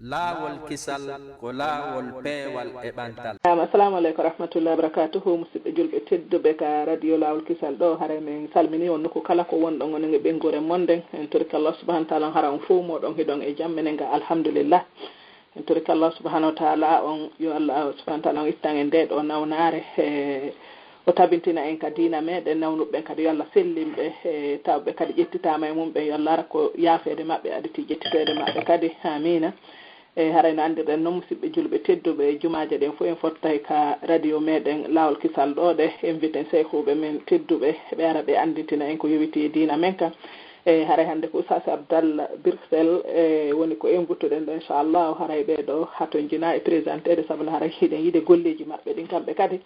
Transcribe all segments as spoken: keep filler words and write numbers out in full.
Laawol kisal ko laawol peewal e ɓantal. Assalamu aleykum wa rahmatullahi wa barakatuhu. Musidɓe julɓe tedduɓe ka radio Laawol Kisal ɗo, haray min salmini on nokku kala ko wonɗon, onon e ɓeynguure mon nden. En torike Allah subhanahu wa taala on hara on fow moɗon hiɗon e jam, menen ga alhamdulillah. En torike Allah subhanahu wa taala on, yo Allah subhanahu wa taala on ittan en nde ɗo nawnaare, e o tabintina en ka diina meɗen, nawnuɓe ɓen kadi yo Allah sellin ɓe, e tawɓe kadi ƴettitaama e mum ɓen, yo Allah ara ko yaafeede maɓɓe aditi ƴettiteede maɓɓe kadi. Amina. E haray no anndirɗen noon, musidɓe julɓe tedduɓe, jumaaje ɗen fof en fottay ka radio meɗen Laawol Kisal ɗo, ɗe inviten seyhuɓe men tedduɓe, ɓe ara ɓe anndintina en ko yowiti e diina men ka. E haray hannde ko Oustaz Abdallah Birksel, e woni ko invituɗen ɗo, inchallah, haray ɓe ɗo hatonjina e présenteede, sabu no haray hiɗen yiɗe golleeji maɓɓe ɗin kamɓe kadi.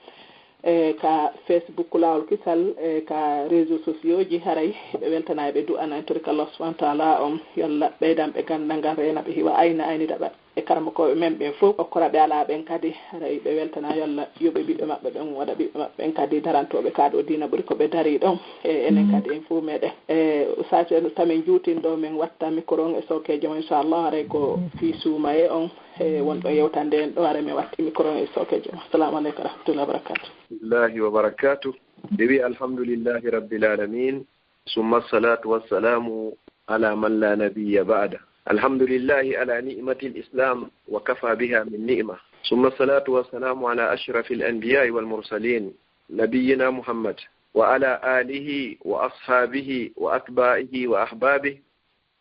E ka Facebook Laawol Kisal, e ka réseaux sociaux ji, haray ɓe weltana, ɓe du'ana en, torika Allah subhanahu wa taala on, yo Allah ɓeydan ɓe ganndal ngal, reena ɓe hiwa, ayna aynida ɓe e karamokooɓe men ɓen fof, okkora ɓe alaa ɓen kadi, haray ɓe weltana, yo Allah yoɓe ɓiɓɓe maɓɓe ɓen, waɗa ɓiɓɓe maɓɓe ɓen kadi darantooɓe ka ɗo diina ɓuri ko ɓe darii ɗon, e enen kadi en fof meɗen. E Oustaz, no tamin juutin ɗo, min watta micro on e sookeejo mon, inchallah, haray ko fii suumaye on. E wonɗo yewtande en ɗo, haray min watti micro on e sookeejo mon. Assalamu aleykum wa rahmatullahi wa barakatuh. Wa rahmatullahi wa barakatuh. Ɓe wi alhamdulillahi rabbil alamin, summa salatu wassalamu ala man la nabiyya ba'da. Alhamdulillahi ala ni'matil islam wa kafa biha min ni'ma. Summa salatu wassalamu ala ashrafil anbiya'i wal mursalin, nabiyyina Muhammad, wa ala alihi wa ashabihi wa atba'ihi wa ahbabihi,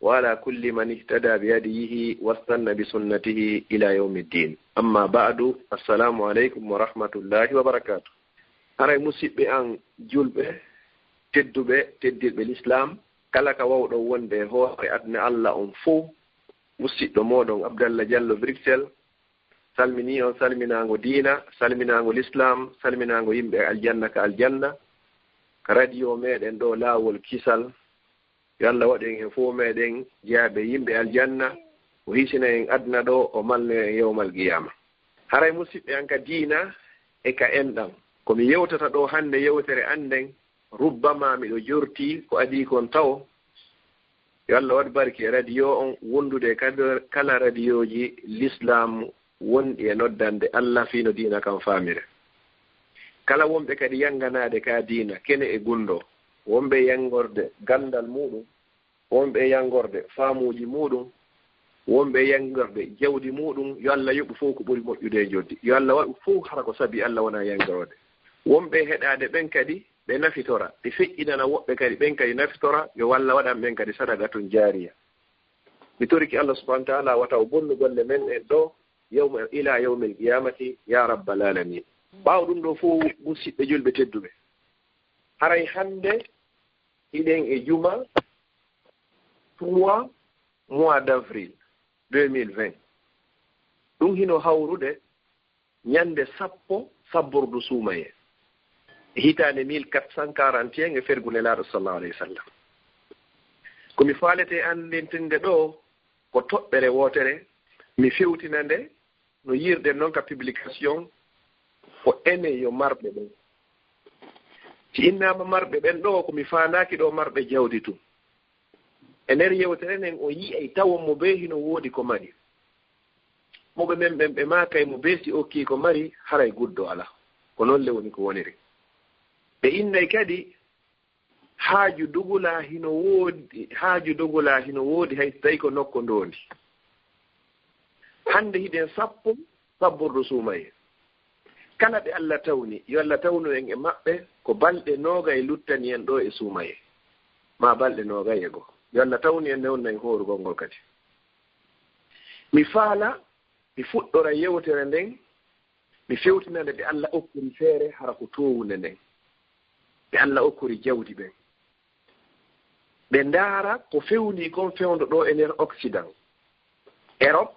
wa ala kulli man ihtada bi hadiyihi wastanna bi sunnatihi ila yawmi ddin. Amma ba'du, assalamu aleykum wa rahmatullahi wa barakatuh. Haray musiɗɓe an julɓe, tedduɓe, teddirɓe l'islam, kala ka wawɗon wonde e hoore aduna Allah on fow, musiɗɗo moɗon Abdallah Diallo Bruxelles, salmini on salminaango diina, salminaango l'islam, salminaango yimɓe aljanna ka aljanna, ka radio meɗen ɗo Laawol Kisal. Yo Allah waɗu en e fow meɗen jeyaaɓe yimɓe aljanna, o hisina en aduna ɗo, o malnoya en yawmal qiyama. Haray musiɗɓe an ka diina e ka enɗan, ko mi yewtata ɗo hannde, yewtere an nden, rubbama miɗo jorti ko adii kon tawo. Yo Allah waɗu barki e radio on, wondude e kala radioji l'islam wonɗi e noddande Allah fii no diina kan faamire. Kala wonɓe kadi yanganaade ka diina kene e gunndoo, wonɓe e yangorde ganndal muuɗum, wonɓe e yangorde faamuuji muuɗum, wonɓe e yangorde jawdi muuɗum, yo Allah yoɓu fow ko ɓuri moƴƴude e joddi. Yo Allah waɗu fow hara ko sabi Allah wona yangiroode. Wonɓe e heɗaade ɓen kadi ɓe nafitora, ɓe feƴƴinana woɓɓe kadi, ɓen kadi nafitora, yo Allah waɗan ɓen kadi sadaqatun jaariya. Mi torike Allah subhanahu wa ta'ala wata o bonnu golle men ɗen ɗo yawma, ila yawmil qiyamati ya rabbal alamin. Ɓaawo ɗum ɗo fow, musiɗɓe julɓe tedduɓe, haray hannde hiɗen e juma trois mois d'avril deux mille vingt. Ɗum hino hawrude ñande sappo sabbordu suumayee, e hitaande mille quatre cent quarante et un e fergu Nelaaɗo sallallahu alayhi wa sallam. Ko mi faalete anndintinde ɗo ko toɓɓere wootere, mi fewtina nde no yiirɗen non ka publication, ko enen yo marɓe ɓen. Si innaama marɓe ɓen ɗo, ko mi faandaaki ɗo marɓe jawdi tun. E nder yewtere nden, on yi'ay tawon mo bee hino woodi ko mari. Mawɓe men ɓen ɓe maakay mo bee si okkii ko mari, haray guddo alaa. Ko non le woni ko woniri. Ɓe innay kadi haaju dugulaa hino woodi, haaju dugulaa hino woodi hay so tawii ko nokko ndoondi. Hannde hiɗen sappo sabbordu suumayee. Kala ɓe Allah tawni, yo Allah tawnu en e maɓɓe ko balɗe noogay luttani en ɗo e suumayee, maa balɗe noogay e goo. Yo Allah tawnu en, newna en hoorugol ngol kadi. Mi faala mi fuɗɗora yewtere nden, mi fewtina nde ɓe Allah okkori feere hara ko toowunde nden, ɓe Allah okkori jawdi ɓen. Ɓe ndaara ko fewnii kon fewndo ɗo e nder Occident, Europe,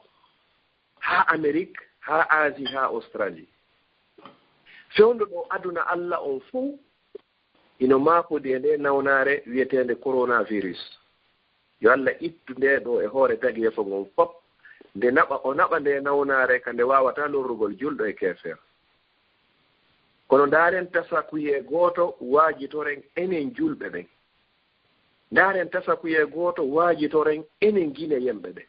haa Amérique, haa Asie, haa Australie. Fewndo ɗo aduna Allah on fow hino maakodi e nde nawnaare wi'eteende coronavirus. Yo Allah ittu nde ɗo e hoore tageefo ngon fop, nde naɓa, o naɓa nde nawnaare ka nde waawataa lorrugol julɗo e keefeero. Kono ndaaren tasakuyee gooto, waajitoren enen julɓe ɓen. Ndaaren tasakuyee gooto, waajitoren enen Gineyenɓe ɓen.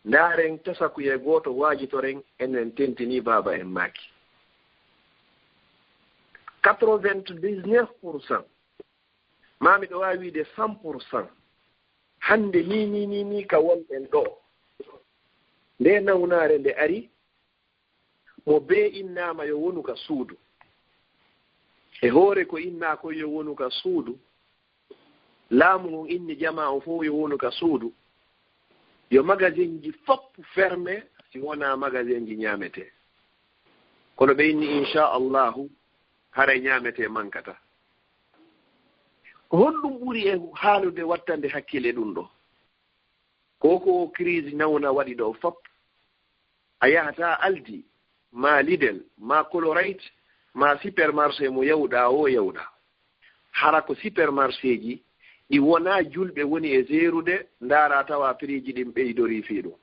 Ndaaren tasakuye gooto, waajitoren, enen tentinii, baaba en maaki. Quatre-vingt-dix-neuf pour cent, maa miɗo waawi wiide cent pour cent, hannde nii, nii, nii, nii ka wonɗen ɗoo, nde nawnaare nde ari, mo bee innaama yo wonu ka suudu. E hoore ko innaa kon yo wonu ka suudu, laamu ngun inni jamaa on fow yo wonu ka suudu. Yo magasinji fow ferme si wonaa magasinji ñaametee. Kono ɓe inni, inchallahu, haray ñaametee mankataa. Ko honɗum ɓuri e haalude wattande hakkille ɗum ɗoo? Ko ko o crise nawna waɗi ɗoo fow. A yahata Aldi, maa Lidl, maa Colorite, maa supermarché mo yawɗaa o yawɗaa. Hara ko supermarchéji ɗi wonaa julɓe woni e jeerude, ndaara tawa prixji ɗin ɓeydorii fii ɗum.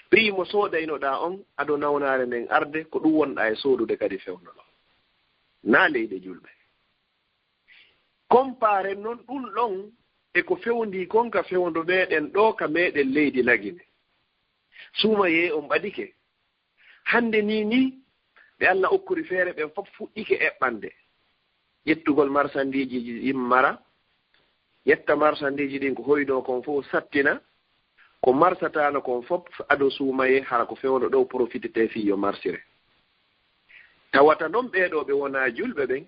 Prix mo soodaynoɗaa on ado nawnaare nden arde, ko ɗum wonɗaa e soodude kadi fewndo ɗoo. Naa leyɗe julɓe. Komparen non ɗum ɗon e ko fewndii kon ka fewndo meɗen ɗoo ka meɗen leydi Lagine. Suumayee on ɓadike. Hannde nii nii, ɓe Alla okkori feere ɓen fow fuɗɗike eɓɓande. Ƴettugol marsandiiji ɗin mara, ƴetta marsandiiji ɗin ko hoynoo kon fow sattina, ko marsataano kon fow ado suumayee, hara ko fewndo ɗoo profitete fii yo marsire. Tawata non ɓee ɗoo ɓe wonaa julɓe ɓen,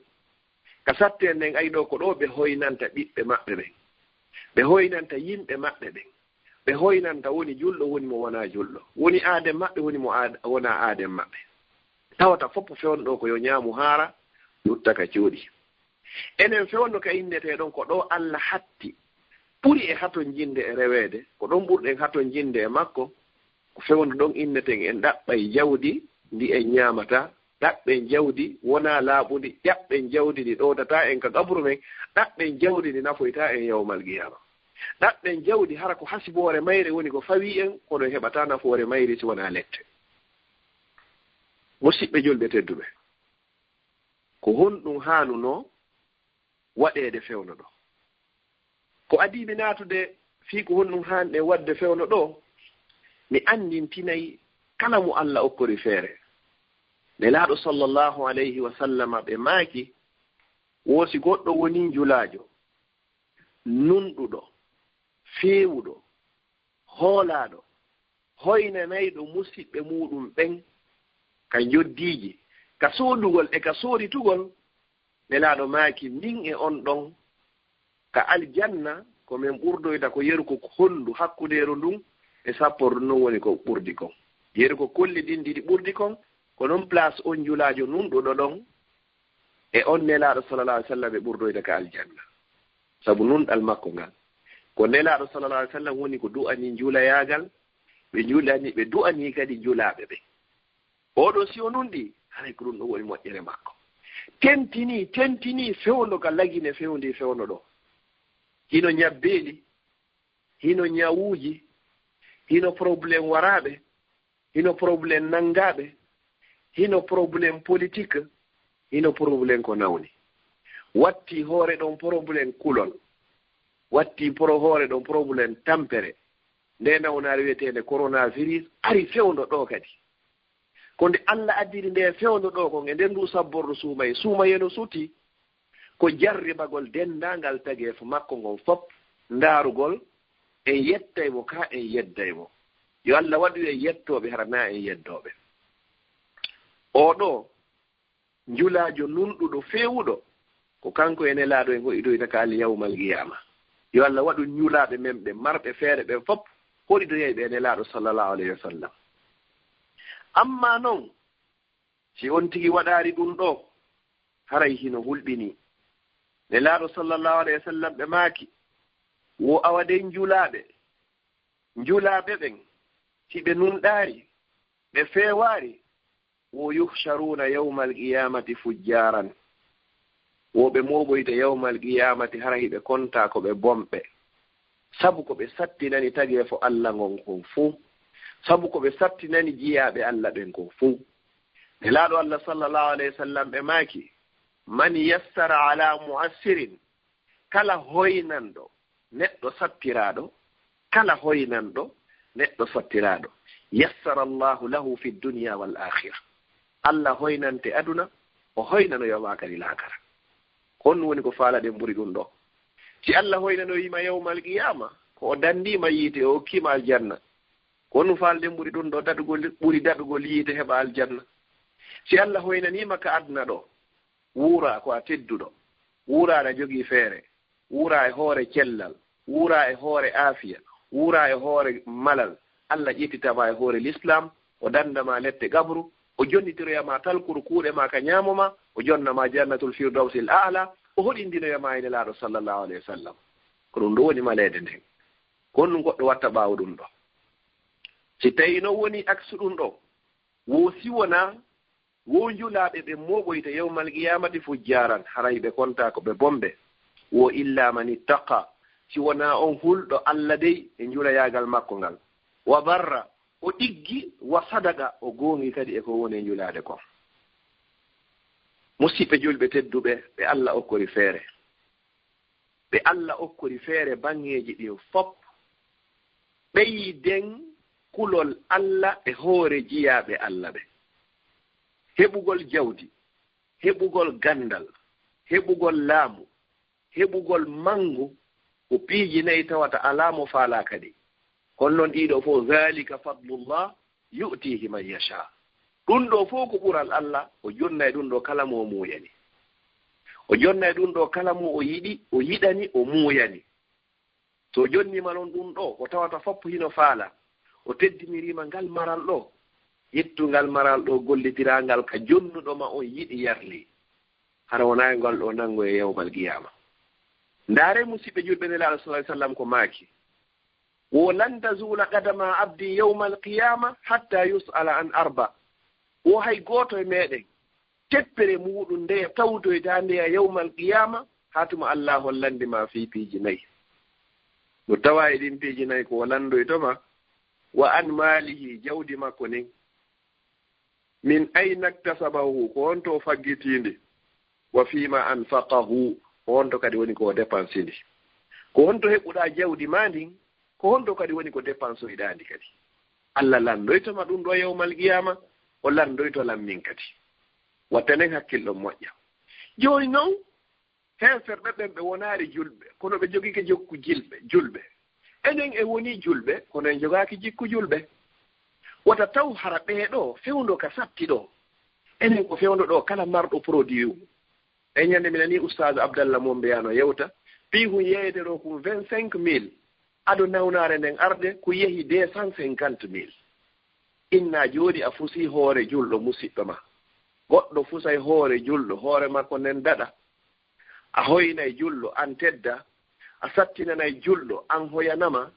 ka sattee nden ay ɗoo ko ɗoo ɓe hoynanta ɓiɓɓe maɓɓe ɓen, ɓe hoynanta yimɓe maɓɓe ɓen, ɓe hoynanta woni julɗo, woni mo wonaa julɗo, woni aaden maɓɓe, woni mo aad-, wonaa aaden maɓɓe. Tawata fow fewndo ɗoo ko yo ñaamu haara, lutta ka cuuɗi. Enen fewndo ka innetee ɗon ko ɗoo Alla hatti, ɓuri e hatonjinde e reweede, ko ɗon ɓurɗen hatonjinde e makko, ko fewndo ɗon inneten en ɗaɓɓay jawdi ndi en ñaamata, ɗaɓɓen jawdi wonaa laaɓundi, ɗaɓɓen jawdi ndi ɗowdataa en ka qabru men, ɗaɓɓen jawdi ndi nafoytaa en yawmal qiyaama. Ɗaɓɓen jawdi hara ko hasiboore mayre woni ko fawii en, kono en heɓataa nafoore mayre si wonaa lette. Musiɓɓe julɓe tedduɓe, ko honɗum haanunoo waɗeede fewndo ɗoo? Ko adii mi naatude fii ko honɗum haanɗen waɗde fewndo ɗoo, mi anndintinay kala mo Alla okkori feere. Nelaaɗo sallallahu alayhi wa sallama ɓe maaki, wo si goɗɗo wonii njulaajo, nunɗuɗo, feewuɗo, hoolaaɗo, hoynanayɗo musiɓɓe muuɗum ɓen ka njoddiiji, ka soodugol e ka sooritugol, Nelaaɗo maaki, min e on ɗon ka aljanna, ko men ɓurdoyta ko yeru ko honndu hakkundeeru ndun e sappordu ndun woni ko ɓurdi kon. Yeru ko kolli ɗin ɗiɗi ɓurdi kon, ko non place on njulaajo nunɗuɗo ɗon e on Nelaaɗo sallallahu alaihi wasallam ɓe ɓurdoyta ka aljanna. Sabu nunɗal makko ngal. Ko Nelaaɗo sallallahu alaihi wasallam woni ko du'ani njulayaagal, ɓe njulani, ɓe du'ani kadi njulaaɓe ɓe. Oɗo si o nunɗi, haray ko ɗum ɗo woni moƴƴere makko. Tentinii, tentinii fewndo ka Lagine fewndii fewndo ɗo. Hino ñabbeeli, hino ñawuuji, hino problème waraaɓe, hino problème nanngaaɓe, hino problème politique, hino problème ko nawni. Watti hoore ɗon problème kulol, watti pro-, hoore ɗon problème tampere. Nde nawnaare wiyeteende coronavirus ari fewndo ɗo kadi. Ko nde Alla addiri nde fewndo ɗo kon e nder ndu sabbordu suumaye. Suumaye no suti ko jarribagol denndaangal tageefo makko ngon fop, ndaarugol en yettay mo ka en yedday mo. Yo Alla waɗu en yettooɓe hara na en yeddooɓe. Oo ɗo njulaajo nunɗuɗo feewuɗo, ko kanko e Nelaaɗo en hoɗidoyta ka al yawmal qiyaama. Yo Alla waɗu njulaaɓe men ɓe marɓe feere ɓen fop hoɗidoyayɓe e Nelaaɗo sallallahu alayhi wa sallam. Amma non, si on tigi waɗaari ɗum ɗo, haray hino hulɓinii. Nelaaɗo sallallahu alayhi wa sallam ɓe maaki, wo awa dey njulaaɓe, njulaaɓe ɓen, si ɓe nunɗaari, ɓe feewaari, wo yuhsharuuna yawmal qiyaamati fujjaaran. Wo ɓe mooɓoyta yawmal qiyaamati, hara hiɓe kontaa ko ɓe bonɓe. Sabu ko ɓe sattinani tageefo Alla ngon kon fuu. Sabu ko ɓe sattinani jiyaaɓe Alla ɓen kon fuu. Nelaaɗo Alla sallallahu alayhi wa sallam ɓe maaki, "Man yassara ala mu'assirin," kala hoynanɗo neɗɗo sattiraaɗo, kala hoynanɗo neɗɗo sottiraaɗo, yassara Allahu lahu fi dunya wal akhira. Allah hoynante aduna, o hoynanoya ma kadi laakara. Ko honɗum woni ko faalaɗen ɓuri ɗum ɗo? Si Allah hoynanoyima yawmal qiyama, ko o dandima yiite, o okkima aljanna. Ko honɗum faalaɗen ɓuri ɗum ɗo, daɗugol, ɓuri daɗugol yiite heɓa aljanna? Si Allah hoynanima ka aduna ɗo, wuura ko a tedduɗo, wuura aɗa jogii feere, wuura e hoore cellal, wuura e hoore aafiya, wuura e hoore malal. Allah ƴettitama e hoore l'islam, o dandama lette qabru, o jonnitiroyama talkuru kuuɗe ma ka ñaamo ma, o jonnama jannatul firdawsil a'la, o hoɗindinoyama e Nelaaɗo sallallahu alayhi wa sallam. Ko ɗum ɗo woni maleede nden. Ko honɗum goɗɗo watta ɓaawo ɗum ɗo? Si tawi non woni aksu ɗum ɗo, wo si wona wo njulaaɓe ɓe mooɓoyta yawmal qiyamati fujjaaran, haray ɓe konta ko ɓe bomɓe. Wo illa man ittaqa, si wona on hulɗo Allah dey e njulayaagal makko ngal. Wa barra, o ɗiggi, wa sadaqa, o goongi kadi e ko woni e njulaade kon. Musiɓɓe julɓe tedduɓe, ɓe Allah okkori feere. Ɓe Allah okkori feere baŋŋeeji ɗin fop. Ɓeyden kulol Allah e hoore jiyaaɓe Allah ɓe. Heɓugol jawdi, heɓugol ganndal, heɓugol laamu, heɓugol manngu, ko piiji nayi tawata alaa mo faalaaka ɗi. Kono noon ɗiɗo fof, zalika fadlullah yu'tihi man yasha. Ɗum ɗo fof ko ɓural Allah, o jonna e ɗum ɗo kala mo o muuyani. O jonna e ɗum ɗo kala mo o yiɗi, o yiɗani, o muuyani. So o jonnima noon ɗum ɗo, ko tawata fof hino faala, o teddinirima ngal maral ɗo, ƴettu ngal maral ɗo gollitirangal ka jonnuɗo ma on yiɗi yarli. Hara wonaa e ngal ɗo nanngo e yawmal qiyama. Ndaare musiɓɓe julɓe Nelaaɗo sallallahu alaihi wasallam ko maaki. Wo lan tazula qadama abdi yawmal qiyama hatta yus'ala an arba. Wo hay gooto e meɗen teppere muɗum nde tawtoyta nde a yawmal qiyama, haa tuma Allah hollande ma fii piiji nayi. No tawa e ɗin piiji nayi ko o landoyto ma, wa an maalihi, jawdi makko nin. Min ayna iktasabahu, ko honto o faggitiindi? Wa fima anfaqahu, ko honto kadi woni ko o dépensindi? Ko honto heɓuɗa jawdi ma ndin? Ko honto kadi woni ko dépensoyɗa ndi kadi? Allah landoyto ma ɗum ɗo yawmal qiyama, o landoyto lan min kadi. Wattanen hakkilɗon moƴƴa. Jooni non, heeferɓe ɓen ɓe wonaali julɓe, kono ɓe jogike jikku jilɓe, julɓe. Enen en woni julɓe, kono en jogaaki jikku julɓe. Wota taw hara ɓee ɗo fewndo ka satti ɗo. Enen ko fewndo ɗo kala marɗo produit. E ñande mi nani Oustaz Abdallah mo mbiyano yewta, piihun yeeyete ɗo kun vingt-cinq mille. Ado nawnaare nden arde, ko yehi deux cent cinquante mille. Inna jooɗi a fusi hoore julɗo musiɗɗo ma. Goɗɗo fusay hoore julɗo, hoore makko nden daɗa. A hoynay julɗo, an tedda. A sattinanay julɗo, an hoyanama.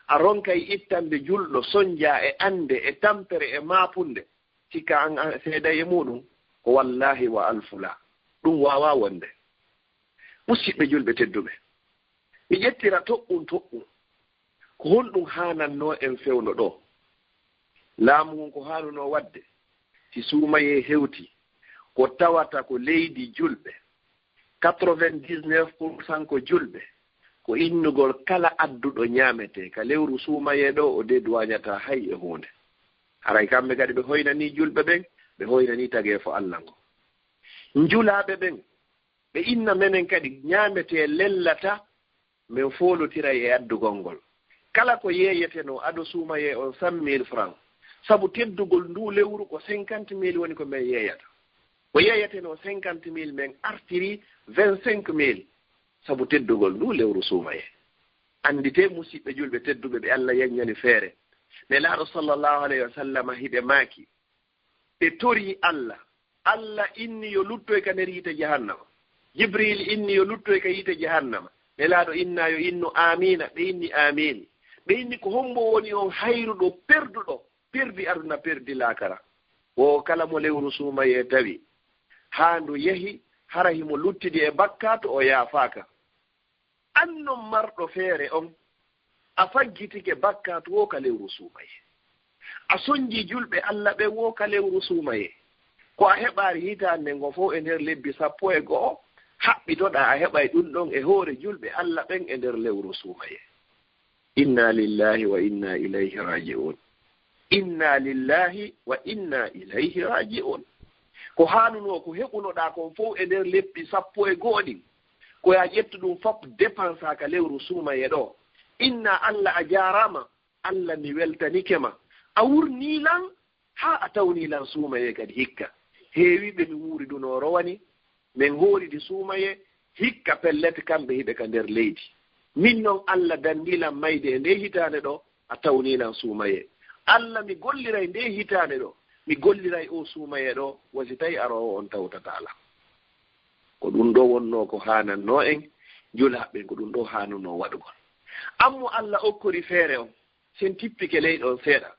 A ronkay ittande julɗo, sonja e ande, e tampere, e maapunde. Sikka an, an seeday e muɗum, ko wallahi wa alfula. Ɗum wawa wonde. Musiɓɓe julɓe tedduɓe, mi ƴettira toɓɓum toɓɓum. Ko honɗum haanannoo en fewndo ɗo? Laamu ngun ko haanunoo waɗde, si suumayee hewti, ko tawata ko leydi julɓe, quatre-vingt-dix-neuf pour cent ko julɓe, ko innugol kala adduɗo ñaametee ka lewru suumayee ɗo, o deduwañataa hay e huunde. Haray kamɓe kadi ɓe hoynanii julɓe ɓen, ɓe hoynanii tageefo Alla ngo. Njulaaɓe ɓen, ɓe inna menen kadi ñaametee lellata, men foolotiray e addugol ngol. Kala ko yeeyetenoo ado suumayee on cent mille francs, sabu teddugol nduu lewru ko cinquante mille woni ko men yeeyata. Ko yeeyetenoo cinquante mille men artiri vingt-cinq mille, sabu teddugol nduu lewru suumayee. Annditee musiɓɓe julɓe tedduɓe ɓe Alla yaññani feere. Nelaaɗo sallallahu alayhi wa sallam hiɓe maaki, ɓe torii Alla. Alla inni yo luttoy ka nder yiite jahannama. Jibril inni yo luttoy ka yiite jahannama. Nelaaɗo inna yo innu aamiina, ɓe inni aamiin. Ɓe inni ko hombo woni on hayruɗo, perduɗo, perdi aduna, perdi laakara? Wo kala mo lewru suumayee tawi, haa ndu yehi, hara himo luttidi e bakkaatu, o yaafaaka. An non marɗo feere on, a faggitike bakkaatu woo ka lewru suumayee. A sonjii julɓe Alla ɓen woo ka lewru suumayee. Ko a heɓaari hitaande ngo fow e nder lebbi sappo e go'o, haɓɓitoɗaa a heɓay ɗum ɗon e hoore julɓe Alla ɓen e nder lewru suumayee. Inna lillahi wa inna ilayhi raji'un. Inna lillahi wa inna ilayhi raji'un. Ko haanunoo, ko heɓunoɗaa kon fow e nder leppi sappo e go'o ɗin, ko yaa ƴettu ɗum fof, dépensa ka lewru suumayee ɗoo. Inna, Alla a jaaraama, Alla mi weltanike ma. A wurnii lan haa a tawnii lan suumayee kadi hikka. Heewii ɓe mi wuuridunoo rowani, men hooridi suumayee, hikka pellet kamɓe hiɓe ka nder leydi. Min non Alla danndii lan mayde e ndee hitaande ɗoo, a tawnii lan suumayee. Alla mi golliray ndee hitaande ɗoo, mi golliray oo suumayee ɗoo, wa si tawii aroowo on tawtataa lan. Ko ɗum ɗoo wonnoo ko haanannoo en, julaaɓe ɓen, ko ɗum ɗoo haanunoo waɗugol. An mo Alla okkori feere on, si en tippike ley ɗon seeɗa,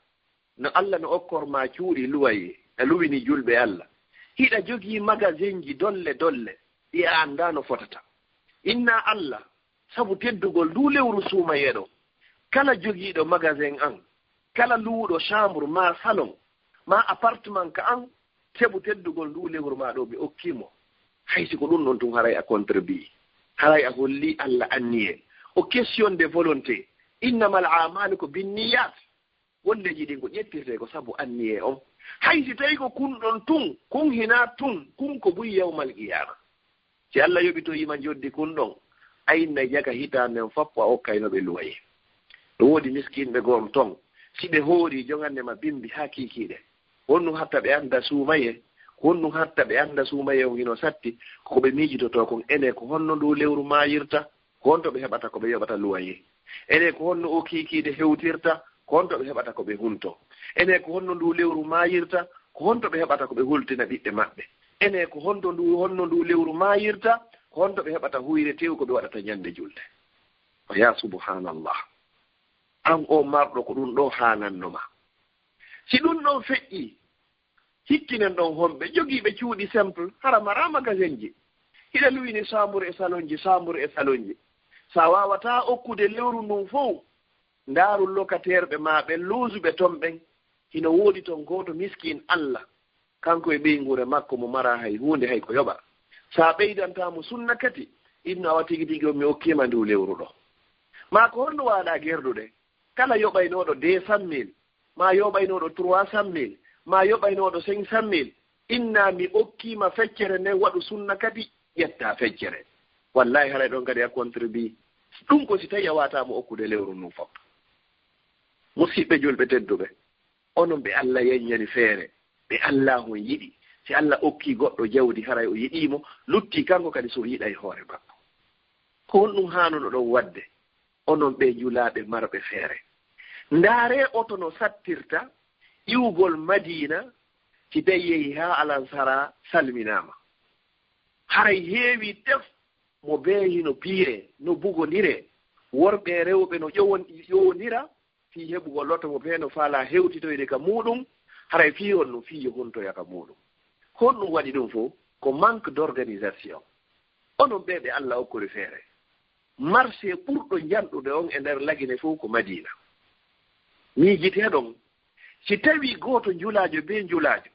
no Alla no okkor maa cuuɗi luwayee, a luwini julɓe Alla. Hiɗa jogii magasinji dolle dolle, ɗi a anndaa no fotata. Inna Alla, sabu teddugol nduu lewru suumayee ɗoo. Kala jogiiɗo magasin an, kala luwuɗo chambre maa salon, maa appartement ka an, sabu teddugol nduu lewru maa ɗoo ɓe okkii mo. Hay si ko ɗum ɗon tun haray a contribué. Haray a hollii Alla anniyee. O question de volonté. Innamal a'maalu ko binniyat. Golleeji ɗin ko ƴettirtee ko sabu anniyee on. Hay si tawii ko kun ɗon tun, kun hinaa tun, kun ko buy yawmal qiyaama. Si Alla yoɓitoyii ma njoddi kun ɗon, a inna jaka hitaande on fof a okkayno ɓe luwayee. No woodi miskinɓe goo ton, si ɓe hoorii jogande ma bimbi haa kiikiiɗe. Honɗum hatta ɓe annda suumayee? Honɗum hatta ɓe annda suumayee on hino satti? Ko ɓe miijitotoo kon, enee ko honno nduu lewru maayirta? Ko honto ɓe heɓata ko ɓe yoɓata luwayee? Enee ko honno oo kiikiiɗe hewtirta? Ko honto ɓe heɓata ko ɓe huntoo? Enee ko honno nduu lewru maayirta? Ko honto ɓe heɓata ko ɓe hultina ɓiɓɓe maɓɓe? Enee ko honto nduu, honno nduu lewru maayirta? Ko honto ɓe heɓata huyre tew ko ɓe waɗata ñande julde? Fa yaa subhaanallah. An oo marɗo, ko ɗum ɗoo haanannoo ma. Si ɗum ɗon feƴƴii, hikkinen ɗon honɓe jogiiɓe cuuɗi simple, hara maraa magasinji. Hiɗa luwini chambre e salonji, chambre e salonji. Si a waawataa okkude lewru ndun fow, ndaaru locataire ɓe maa ɓen, loosuɓe ton ɓen. Hino woodi ton gooto miskin Alla, kanko e ɓeynguure makko mo maraa hay huunde, hay ko yoɓa. Si a ɓeydantaa mo sunna kadi, inno awa tigi tigi on mi okkii ma nduu lewru ɗoo. Maa ko honno waaɗaa gerdude? Kala yoɓaynooɗo deux cent mille, maa yoɓaynooɗo trois cent mille, maa yoɓaynooɗo cinq cent mille, inna mi okkii ma feccere nden, waɗu sunna kadi, ƴettaa feccere. Wallahi, haray ɗon kadi a contribué. Ɗum ko si tawii a waawataa mo okkude lewru ndun fof. Musiɓɓe julɓe tedduɓe, onon ɓe Alla yaññani feere, ɓe Alla on yiɗi. Si Alla okkii goɗɗo jawdi, haray o yiɗii mo, luttii kanko kadi si o yiɗay hoore makko. Ko honɗum haanunoɗon waɗde, onon ɓee julaaɓe marɓe feere? Ndaaree oto no sattirta iwgol Madiina, si tawii yehii haa Alansara salminaama. Haray heewii tef mo bee hino piyee, no bugondiree, worɓe e rewɓe no ƴowon-, ƴowondira fii heɓugol oto mo bee no faalaa hewtitoyde ka muuɗum, haray fii honɗum? Fii yo huntoya ka muuɗum. Honɗum waɗi ɗum fow? Ko manque d'organisation. Onon ɓee ɓe Alla okkori feere. Marché ɓurɗo njanɗude on e nder Lagine fow ko Madiina. Miijitee ɗon, si tawii gooto njulaajo bee njulaajo,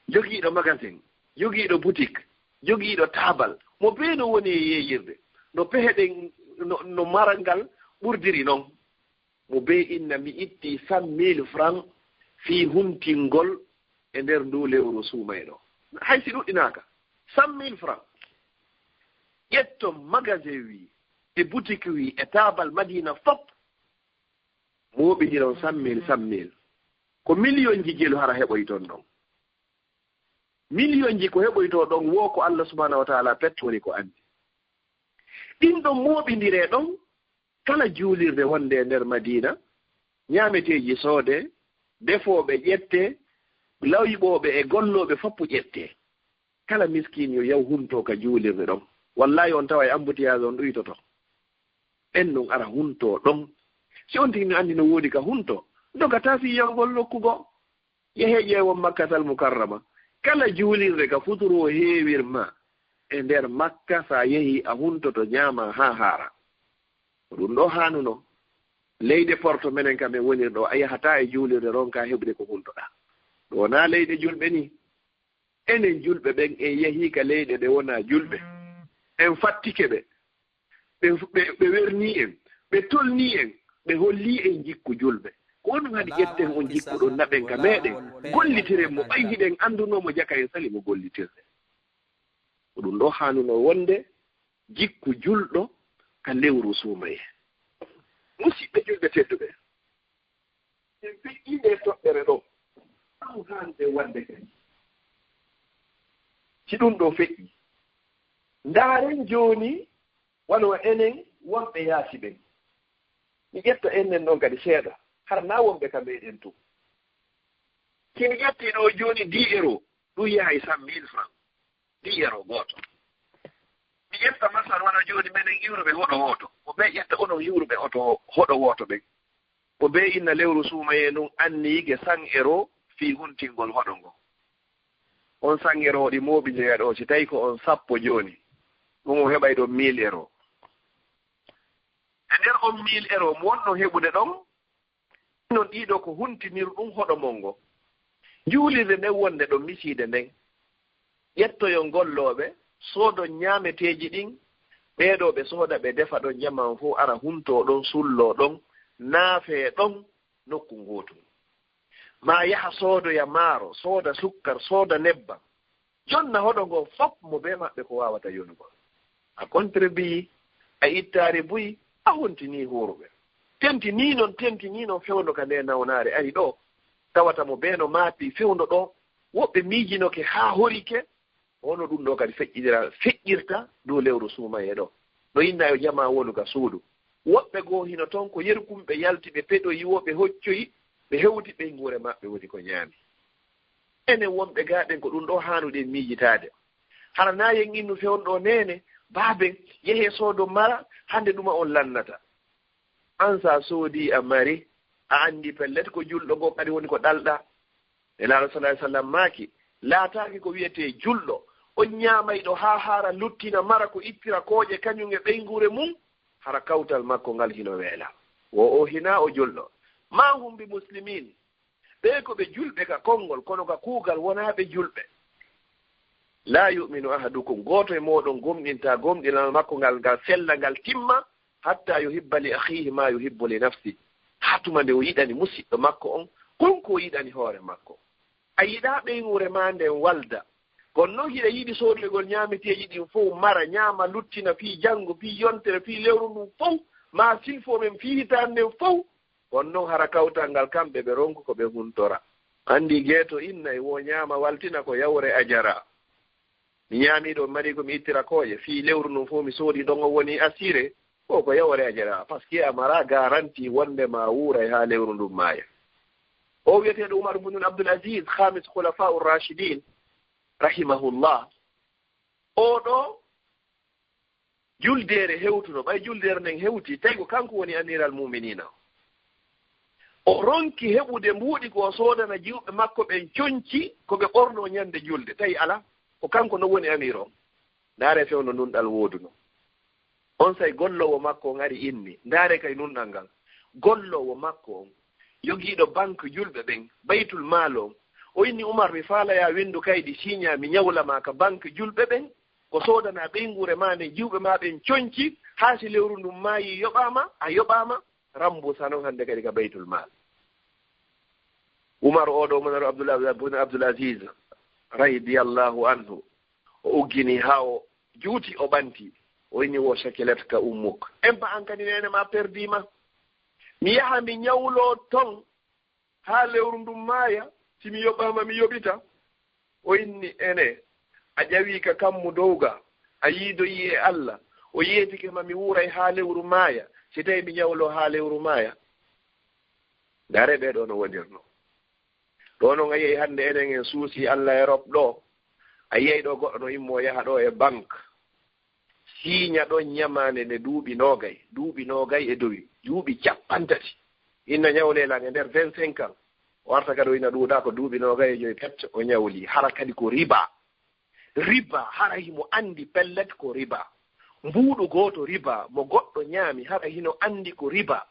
jogiiɗo magasin, jogiiɗo boutique, jogiiɗo taabal, mo bee no woni e yeeyirde, no pehe ɗen, no, no maral ngal ɓurdiri non. Mo bee inna mi ittii cent mille francs fii huntingol e nder nduu lewru suumayee ɗoo. Hay si ɗuɗɗinaaka, cent mille francs. Ƴetton magasin wii, e boutique wii, e taabal Madiina fop. Mooɓindiron cent mille, cent mille. Ko miliyonji jelu hara heɓoyton ɗon. Miliyonji ko heɓoytoo ɗon woo ko Alla subhaanahu wa taala pet woni ko anndi. Ɗin ɗon mooɓindiree ɗon, kala juulirde wonde e nder Madiina, ñaameteeji soodee, defooɓe ƴettee, lawyiɓooɓe e gollooɓe foppu ƴettee. Kala miskiin yo yaw huntoo ka juulirde ɗon. Wallaahi on taway embouteillage on ɗuytoto. En ɗon ara huntoo ɗon. Si on tigi no anndi no woodi ka huntoo, dogataa fii yahugol nokku goo. Yehee ƴeewon Makkatal Mukarrama. Kala juulirde ka futuro heewirma e nder Makka, sa yehii a huntoto, ñaamaa haa haara. Ko ɗum ɗoo haanunoo. Leyɗe porto menen ka men woniri ɗoo, a yahataa e juulirde ronkaa heɓude ko huntoɗaa. Ɗum wonaa leyɗe julɓe nii. Enen julɓe ɓen en yehii ka leyɗe ɗe wonaa julɓe. En fattike ɓe. Ɓe, ɓe, ɓe wernii en. Ɓe tolnii en. ɓe hollii en jikku julɓe. Ko honɗum haɗi ƴetten on jikku ɗon naɓen ka meeɗen, gollitiren mo, ɓay hiɗen anndunoo mo jaka en sali mo gollitirde? Ko ɗum ɗoo haanunoo wonde jikku julɗo ka lewru suumayee. Musiɓɓe julɓe tedduɓe, en feƴƴii nde toɓɓere ɗoo, ɗum haanɗen waɗde kadi. Si ɗum ɗoo feƴƴii, ndaaren jooni wano enen wonɓe yaasi ɓen. Mi ƴetta enen ɗon kadi seeɗa, hara naa wonɓe ka meeɗen tun. Si mi ƴettii ɗoo jooni dix euros, ɗum yahay cent mille francs. Dix euros gooto. Mi ƴetta masal wano jooni menen iwruɓe hoɗo wooto. Ko ɓe ƴetta onon iwruɓe oto hoɗo wooto ɓen. Ko ɓe inna lewru suumayee ndun anniyiike cent euros fii huntingol hoɗo ngo. On cent euros ɗi mooɓindoya ɗoo, si tawi ko on sappo jooni, ɗum o heɓay ɗon mille euros. E nder on mille euros mo wonno heɓude ɗon, non ɗiɗo ko huntinirɗum hoɗo mon ngo. Juulirde nden wonde ɗo misiide nden. Ƴettoyon gollooɓe, soodon ñaameteeji ɗin, ɓee ɗoo ɓe sooda ɓe defa ɗon, jamaa on fow ara huntoo ɗon, sulloo ɗon, naafee ɗon nokku ngootun. Maa yaha soodoya maaro, sooda sukkar, sooda nebbam. Jonna hoɗo ngo fow mo bee maɓɓe ko waawata yonugol. A contribuii, a ittaari buy, a hontinii huuruɓe. Tentinii non, tentinii non fewndo ka nde nawnaare ari ɗoo. Tawata mo bee no maapi fewndo ɗoo. Woɓɓe miijinoke haa horike. Hono ɗum ɗoo kadi feƴƴira, feƴƴirta dow lewru suumayee ɗoo. No inna yo jamaa wonu ka suudu. Woɓɓe goo hino ton ko yerkumɓe yalti, ɓe peɗoyi, wo ɓe hoccoyi, ɓe hewti ɓeynguure maɓɓe woni ko ñaami. Enen wonɓe gaa ɓen, ko ɗum ɗoo haanuɗen miijitaade. Hara naa yen innu fewndo ɗoo, neene, baaben, yehee soodo mara, hande ɗuma on lannata. An sa soodii a mari, a anndi pellet ko julɗo goo kadi woni ko ɗalɗaa. Nelaaɗo sallallahu alaihi wasallam maaki, laataaki ko wi'etee julɗo, on ñaamayɗo haa haara luttina mara ko ittira kooƴe kañum e ɓeynguure mum, hara kawtal makko ngal hino weela. Wo o hinaa o julɗo. Ma hum bi muslimin. Ɓee ko ɓe julɓe ka konngol, kono ka kuugal wonaa ɓe julɓe. La yu'minu ahadukum, gooto e mooɗon gomɗintaa gomɗinal makko ngal, ngal sella, ngal timma, hatta yuhibba li akhihi ma yuhibbu li nafsi. Haa tuma nde o yiɗani musiɗɗo makko on, kon ko o yiɗani hoore makko. A yiɗaa ɓeynguure maa nden walda. Kono non hiɗa yiɗi soodoygol ñaameteeji ɗin fow, mara, ñaama, luttina, fii janngo, fii yontere, fii lewru ndun fow, maa silfo men fii hitaande nden fow. Kono non hara kawtal ngal kamɓe ɓe ronku ko ɓe huntora. Anndi geeto inna e wo ñaama waltina ko yawre a jara. Mi ñaamii ɗo, mi marii ko mi ittira kooƴe. Fii lewru ndun fow mi soodii ɗon, o woni assuré. Ko ko yawre a jara, parce que a maraa garanti wonde ma wuuray haa lewru ndun maaya. O wi'eteeɗo Umar ibn Abdul Aziz, khamis khulafa ur-rashidin, rahimahullah. Oo ɗoo juldeere hewtuno, ɓay juldeere nden hewti, tawi ko kanko woni amiral muminina. O ronki heɓude mbuuɗi ko o soodana jiwɓe makko ɓen conci ko ɓe ɓornoo ñande julde, tawi alaa, ko kanko non woni amir on. Ndaaree fewndo nunɗal wooduno. Onsay golloowo makko on ari inni, ndaaree kay nunɗal ngal. Golloowo makko on, yogiiɗo banque julɓe ɓen, baytul maal on, o inni, Umar, mi faalayaa winndu kaydi siiñaa mi ñawla ma ka banque julɓe ɓen, ko soodanaa ɓeynguure maa nden, jiwɓe maa ɓen conci, haa si lewru ndun maayii yoɓaama, a yoɓaama, rambuusa non hande kadi ka baytul maal. Umar oo ɗoo, Umar Abdullah ibn Abdul Aziz, radiyallahu anhu, o uggini haa o juuti, o ɓanti, o inni, wo shakilatka ummuk. Emma an kadi neene maa perdii ma. Mi yaha mi ñawloo ton haa lewru ndun maaya, si mi yoɓaama mi yoɓita. O inni, ene, a ƴawii ka kammu dow ga, a yiidoyii e Alla, o yeetike ma mi wuuray haa lewru maaya, si tawii mi ñawloo haa lewru maaya. Ndaaree ɓee ɗoo no wonirnoo. Ɗoo non a yi'ay hande enen en suusii Alla Erop ɗoo, a yi'ay ɗoo goɗɗo no immoo yaha ɗoo e banque, siiña ɗon ñamaande nde duuɓi noogay, duuɓi noogay e dowi, duuɓi cappanɗe tati. Inna ñawlee lan e nder vingt-cinq ans, o arta kadi o ina ɗuuɗaa ko duuɓi noogay e jowi pet o ñawlii. Hara kadi ko riba. Riba, hara himo anndi pellet ko riba. Mbuuɗu gooto riba, mo goɗɗo ñaami, hara hino anndi ko riba.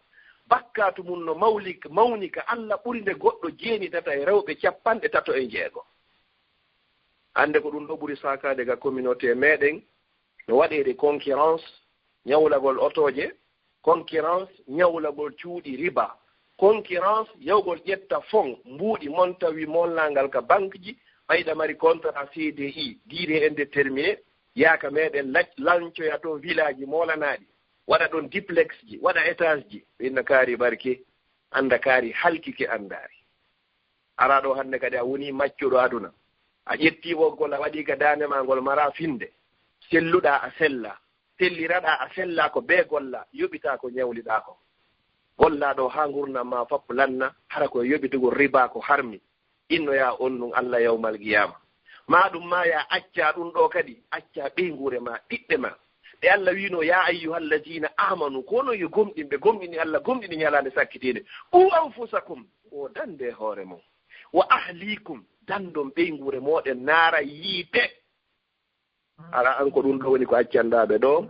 Bakkaatu mun no mawli-, mawni ka Alla ɓuri nde goɗɗo jeenitata e rewɓe cappanɗe tato e njeego. Hande ko ɗum ɗoo ɓuri saakaade ka communauté meɗen, no waɗeede concurrence, ñawlagol otooje, Concurrence, ñawlagol cuuɗi riba. Concurrence, yawgol ƴetta fon, mbuuɗi mon tawi molnaangal ka banque ji, ɓayɗa mari contrat C D I, durée indéterminée, yaaka meɗen lac-, lancoya toon village ji molanaaɗi, waɗa ɗoon duplex ji, waɗa étage ji, ɓe inna kaari barke, annda kaari halkike anndaari. Ara ɗo hannde kadi a woni maccuɗo aduna. A ƴetti ɓoggol a waɗi ka daande ma ngol mara finde. Selluɗa a sella. Selliraɗa a sella ko be golla. Yoɓita ko ñawliɗa ko. Golla ɗo ha ngurnam ma fop lanna. Hara ko yoɓitugol riba ko harmi. Innoya on ɗum Allah yawmal qiyama. Ma ɗum ma ya acca ɗum ɗo kadi. Acca ɓeynguure ma, ɓiɓɓe ma. Ɓe Allah wino, "Ya ayyuhal ladina amanu," kono yo gomɗinɓe, gomɗini Allah, gomɗini ñalaande sakkitiinde. "Qu anfusakum," o dande hoore mon. "Wa ahlikum," dandon ɓeynguure moɗen naara yiite. Ara an ko ɗum ɗo woni ko accanɗa ɓe ɗo.